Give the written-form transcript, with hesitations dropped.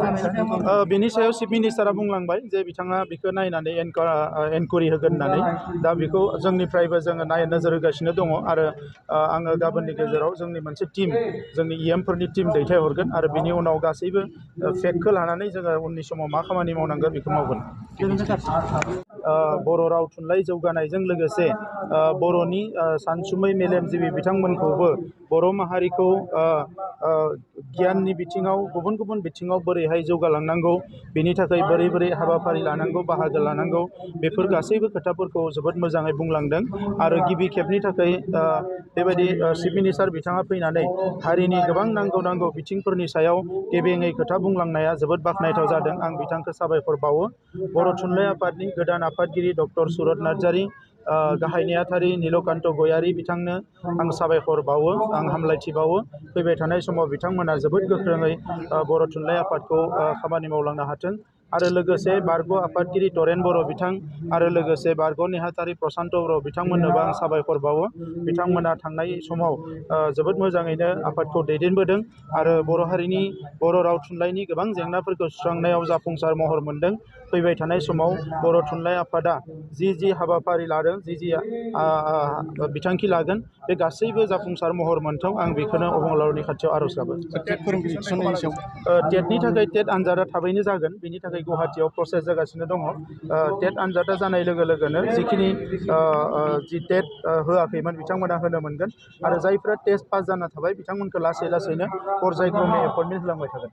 बेनि सायाव चिफ मिनिस्टारा बुंलांबाय जे बिथाङा बेखौ नायनानै एनकुवारि होगोन होननानै दा बेखौ जोंनिफ्रायबो जोङो नोजोर होगासिनो दङ आरो आङो गाबोननि गेजेराव जोंनि मोनसे टीम जोंनि इएमफोरनि टीम दैथायहरगोन आरो बिनि उनाव गासैबो फेक्टखौ लानानै जोङो उननि समाव मा खामानि मावनांगोन बेखौ मावगोन। बर' राव थुनलाइ जौगानायजों लोगोसे बर'नि सानसुमै मेलेमजिबि बिथांमोनखौबो बर' माहारिखौ गियाननि बिथिङाव गुबुन गुबुन बिथिङाव बोरैहाय जौगालांनांगौ बेनि थाखाय बोरै हाबाफारि लानांगौ बाहागो लानांगौ बेफोर गासैबो खोथाफोरखौ जोबोद मोजाङै बुंलांदों आरो गिबि खेबनि थाखाय बेबायदि चिफ मिनिस्टार बिथाङा फैनानै हारिनि गोबां नांगौ बिथिंफोरनि सायाव गेबेङै खोथा बुंलांनाया जोबोद बाख्नायथाव जादों। आं बिथांखौ साबायखर बावो। बर' थुनलाइ आफादनि गोदान आफादगिरि डक्टर सुरत नार्जारि, गाहाय नेहाथारि नीलकान्त गयारि बिथांनो आं साबायखर बावो, आं हामलायथि बावो। फैबाय थानाय समाव बिथांमोना जोबोद गोख्रोङै बर' थुनलाइ आफादखौ खामानि मावलांनो हाथों आरो लोगोसे बारग' आफादगिरि तरेन बर' बिथां आरो लोगोसे बारग' नेहाथारि प्रसान्त बर' बिथांमोननोबो आं साबायखर बावो। बिथांमोना थांनाय समाव जोबोद मोजाङैनो आफादखौ दैदेनबोदों आरो बर' हारिनि बर' राव थुनलाइनि गोबां जेंनाफोरखौ सुस्रांनायाव जाफुंसार महर मोनदों। फैबाय थानाय समाव बर' थुनलाइ आफादा जि हाबाफारि लादों, जि बिथांखि लागोन बे गासैबो जाफुंसार महर मोनथों, आं बेखौनो अबंलावरिनि खाथियाव आर'ज गाबो। टेटनि थाखाय टेट आनजादा थाबैनो जागोन, बेनि थाखाय गुवाहाटियाव प्रसेस जागासिनो दङ। टेट आनजादा जानाय लोगो लोगोनो जिखिनि जि टेट होआखैमोन बिथांमोना होनो मोनगोन आरो जायफ्रा टेस्ट पास जाना थाबाय बिथांमोनखौ लासैनो पर्यायक्रमे एपइन्टमेन्ट होलांबाय थागोन।